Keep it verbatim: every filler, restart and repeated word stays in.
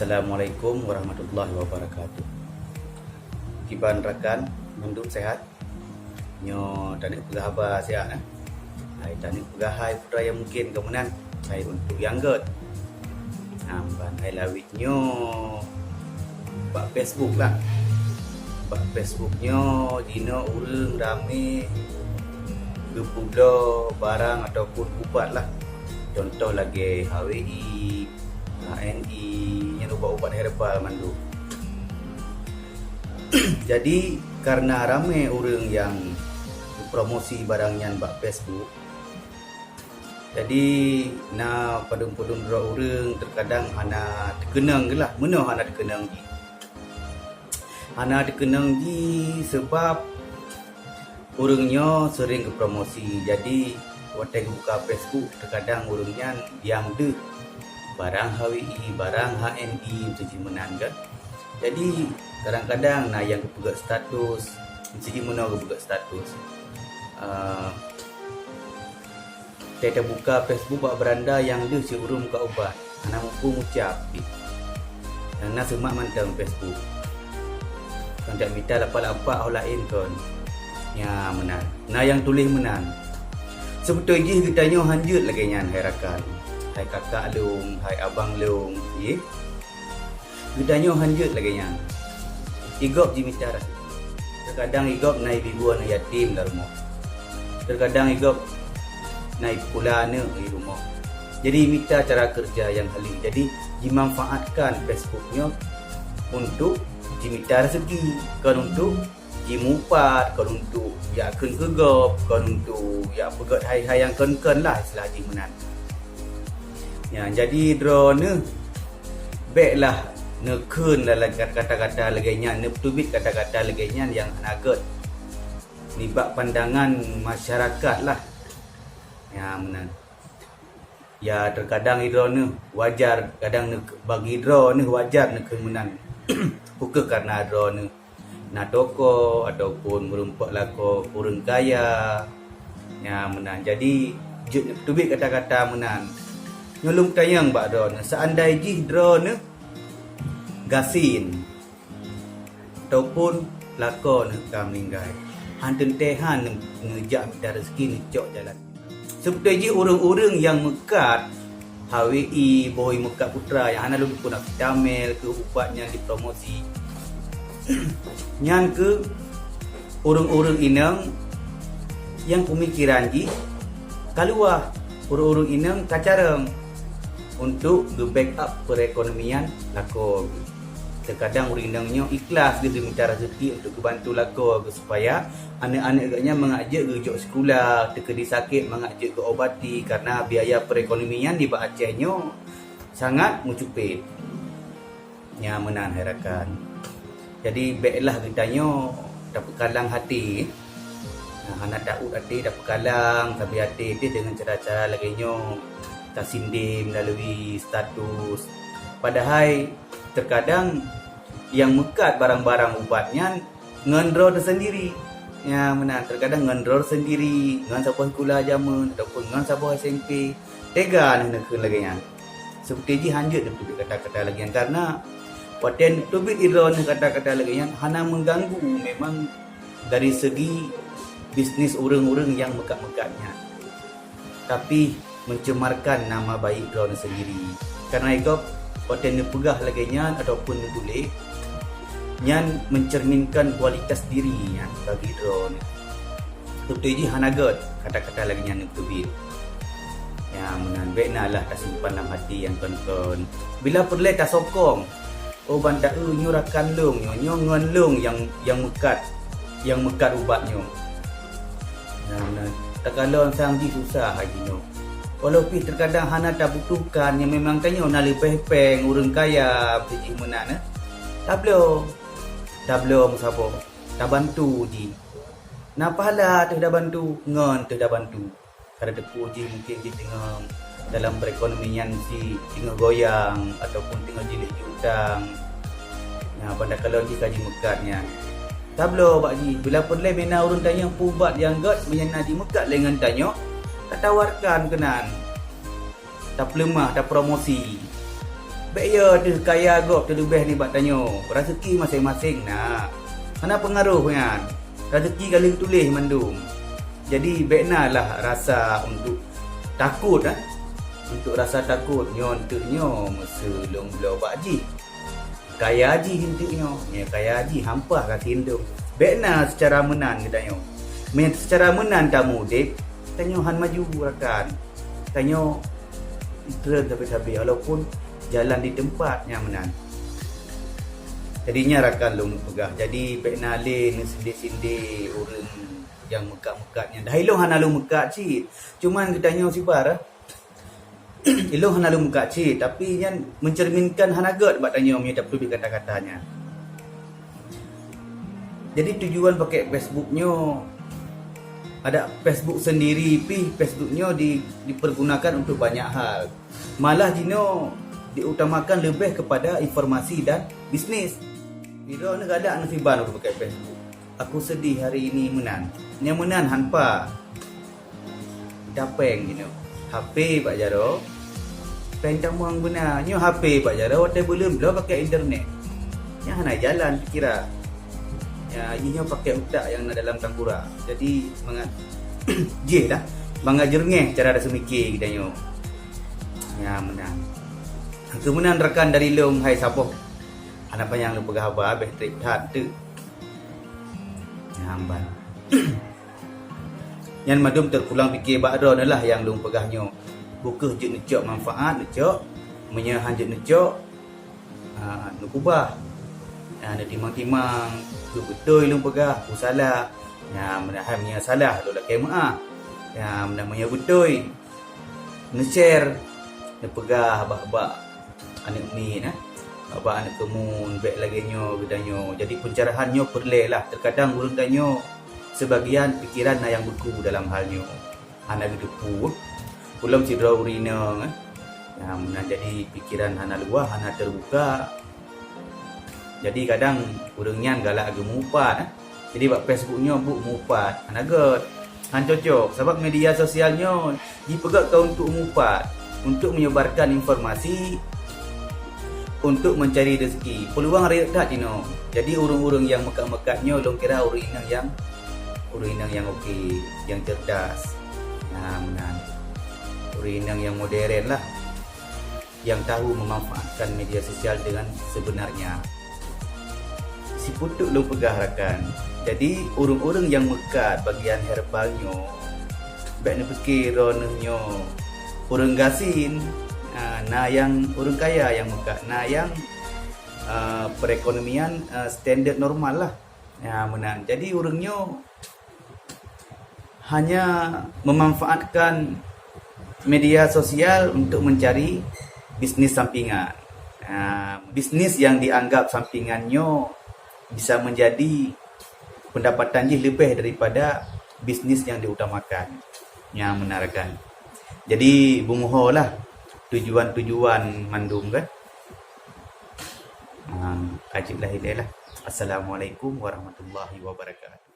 Assalamualaikum warahmatullahi wabarakatuh. Kiban rakan, mandum sehat? Nyoe taneuk peugah haba siat, eh. Hai taneuk peugah hai peue nyang mungken ka meunan, hai untuk nyang gét. Nah, ban hai lawét nyoe bak Facebook lah. Bak Facebook nyoe jinoe ureuëng ramé geupubloe barang ataupun ubat lah. Contoh lagée H W I, H N I, nyan ubat-ubat herbal mandum. Jadi, karena ramé ureuëng nyang promosi barang nyan bak Facebook, jadi na padum-padum droe ureuëng terkadang hana teukeunong geulah, meunoe hana teukeunong jih. Hana teukeunong jih sebab ureuëng nyoe sering geupromosi. Jadi, watée geubuka Facebook, terkadang ureuëng nyan nyang deuh barang H W I, barang H N I, meunan kan. Jadi, kadang-kadang na nyang geupeugét status, meunan geupeugét status. Uh, Watée tabuka Facebook bak beuranda nyang deuh siuroe muka ubat, hana muphom ucap pih. Nyang na seumak mantong Facebook. Kon jak mita lapak-lapak ho laén kon. Nya meunan. Na nyang tuléh meunan. Seubeutôi jih geutanyoe hanjeuet lagée nyan, hai rakan, hai kakak lôn, hai abang lôn, jih. Geutanyoe hanjeuet lagée nyan. Igob jimita raseuki. Terkadang igob na ibibu aneuëk yatim lam rumoh. Terkadang igob na ipula aneuëk di rumoh. Jadi mita cara kerja nyang haleue. Jadi jimanfaatkan Facebook nyoe untuk jimita raseuki, kon untuk jimupat, kon untuk jak kheun keu gob, kon untuk jak peugét hai-hai nyang kon-kon lah istilah jih meunan. Ya, jadi droeneuh béklah neukheun dalam kata-kata lagée nyan, neupeubiet kata-kata lagée nyan nyang hana gét nibak pandangan masyarakat lah. Ya, meunan. Ya, terkadang droeneuh wajar, kadang neuk-, bagi droeneuh wajar neukheun meunan. Peu kheueh karena droeneuh na toko ataupun meurumpok lakoe ureuëng kaya. Ya, meunan. Jadi, jeuet neupeubiet kata-kata meunan. Nyoe lôn tanyong bak droeneuh, seandai jih droeneuh gasien ataupun lakoe neuh ka meuninggai, han teuntée han neujak mita raseuki neucok jalan. Seubeutôi jih ureuëng-ureuëng nyang meukat H W I, boh meukat putra nyang hana lôn peunak vitamin keu ubat nyang dipromosi. Nyan keu ureuëng-ureuëng inong nyang peumikiran jih ka luwah, ureuëng-ureuëng inong ka carông untuk geu-backup perekonomian lakoe geuh. Terkadang ureuëng inong nyoe ikhlas geuh geumita raseuki untuk geubantu lakoe geuh supaya aneuëk-aneuëk geuh nyan mangat jeuet geujok sikula, teukeudi sakét mangat jeuet geuobati, karena biaya perekonomian nibak Aceh nyoe sangat meucupet. Nya meunan hai rakan. Jadi béklah geutanyoe tapeukalang até. Nah, hana taôt até, tapeukalang sabe até pih deungon cara-cara lagée nyoe, tasindeh meulalu status. Padahai terkadang nyang meukat barang-barang ubat nyan ngon droe teusendiri. Nya meunan, terkadang ngon droe teusendiri, ngon saboh sikula jameun ataupun ngon saboh S M P. Tega neuh neukheun lagée nyan. Seubeutôi jih hanjeuet neupeubiet kata-kata lagée nyan, karena watée neupeubiet droeneuh kata-kata lagée nyan hana meuganggu memang dari segi bisnis ureuëng-ureuëng nyang meukat-meukat nyan, tapi mencemarkan nama baik droeneuh sendiri. Karena igob watée neupeugah lagée nyan ataupun neutuléh, nyan mencerminkan kualitas diri nyan bagi droeneuh. Beutôi jih hana gét kata-kata lagée nyan neupeubiet. Ya, meunan bék na lah tasimpan lam até nyang kon-kon. Bila peureulée tasokong, oh ban taeu nyoe rakan lôn, nyoe, nyoe ngon lôn nyang, nyang meukat, nyang meukat ubat nyoe. Nah, meunan. Takalon sang jih susah jinoe. Walau pih terkadang hana tabutuhkan, nyang memang tanyoe na leubeh péng ureuëng kaya, beutôi jih meunan, eh. Tabloe, tabloe meusaboh, tabantu jih. Na pahala teuh tabantu, ngon teuh tabantu. Kada teupeue jih mungken jih teungoh dalam perekonomian si teungoh goyang ataupun teungoh jilek ju utang. Nah, ban takalon jih ka jimeukat nyan. Tabloe bak jih, bila peureulée meunan ureuëng tanyoe peuubat nyang gét, meunyo na jimeukat lé ngon tanyoe, tatawarkan keunan. Tapeuleumah, tapromosi. Bék yo teuh kaya gob teuleubeh nibak tanyoe. Raseuki maséng-maséng na. Hana peungaroh nyan. Raseuki ka lheueh tuléh mandum. Jadi bék na lah rasa untuk takot, eh. Untuk rasa takot nyoe teuk nyoe meuseu lôn bloe bak jih. Kaya jih eunteuk nyoe, nyoe kaya jih hampah ka sindong. Bék na seucara meunan geutanyoe. Meunyoe seucara meunan tamu udeb, tanyoe han maju rakan. Tanyoe treun sabe-sabe walaupun jalan di teumpat nyang meunan. Jadi nyan rakan lôn peugah. Jadi bék na lé neusinde-sinde ureuëng nyang meukat-meukat nyan. Dah ilong hana lôn meukat cit. Cuman geutanyoe sibar, eh. Ilong hana lôn meukat cit, tapi nyan mencerminkan hana gét bak tanyoe meunyoe tapeuduek kata-kata nyan. Jadi tujuan pakai Facebook nyoe, ada Facebook sendiri pih, Facebook nyoe di, dipergunakan untuk banyak hal. Malah jinoe diutamakan lebih kepada informasi dan bisnis. Biro ni galak neusiban ureuëng pakai Facebook. Aku sedih hari ini meunan. Nyang meunan hanpa. Tapeng jinoe. H P bak jaroe. Peng tamong beuna. Nyoe H P bak jaroe watée buleuen bloe pakai internet. Nyang hana jalan pikiran. Ya, jih nyoe pakai utak nyang na dalam tangkura. Jadi mangat jih dah. Mangat jerngeh cara rasa mikir kita nyoe. Ya, meunan. Keumeunang rakan dari lông hai saboh. Hana panyang lôn peugah haba, abéh trép that teuk. Nyan ban. Nyan mandum teupulang pike bak droeneuh lah nyang lôn peugah nyoe. Bukeuh jeuet neucok manfaat, neucok. Meunyoe han jeuet neucok, ha, neukubah. Ha, neutimang-timang, keu beutôi lôn peugah, peue salah. Nyan, meunyoe hai meunyoe salah, lôn lakée meuáh. Nyan, meunyoe beutôi, neushare, neupeugah bak-bak aneuk miet, eh. Bak-bak aneuk keumun, bék lagée nyoe geutanyoe. Jadi, pencerahan nyoe peureulée lah. Teukadang ureuëng tanyoe, seubagian pikeran na nyang beuku dalam hal nyoe. Hana geuteupeue. Peulom sidroe ureuëng inong, eh. Nyang meunan jadi pikeran hana luwah, hana teubuka. Jadi kadang ureuëng nyan galak geumupat, eh. Jadi bak Facebook nyoe buet mupat, hana gét. Han cocok, sabab media sosial nyoe jipeugét keu untuk mupat, untuk menyebarkan informasi, untuk mencari rezeki. Peluang rayeuk that jinoe. Jadi ureuëng-ureuëng nyang meukat-meukat nyoe lôn kira ureuëng inong nyang, ureuëng inong nyang oke, nyang cerdas. Nah, meunan. Ureuëng inong nyang modern lah. Yang tahu memanfaatkan media sosial dengan sebenarnya. Sipeutuk lôn peugah rakan. Jadi, ureuëng-ureuëng nyang meukat bagian herbal nyoe, bék neupike droeneuh nyoe ureuëng gasien, ha, na nyang ureuëng kaya nyang meukat, na nyang, ha, perekonomian, ha, standard normal lah. Ha, meunan. Jadi, ureuëng nyoe hanya memanfaatkan media sosial untuk mencari bisnis sampingan. Ha, bisnis yang dianggap sampingan nyoe bisa menjadi pendapatan jih lebih daripada bisnis yang diutamakan. Nyang meunan rakan. Jadi, beungoh lah tujuan-tujuan mandum kan. Ha, ka jeuet lah ilée lah. Assalamualaikum warahmatullahi wabarakatuh.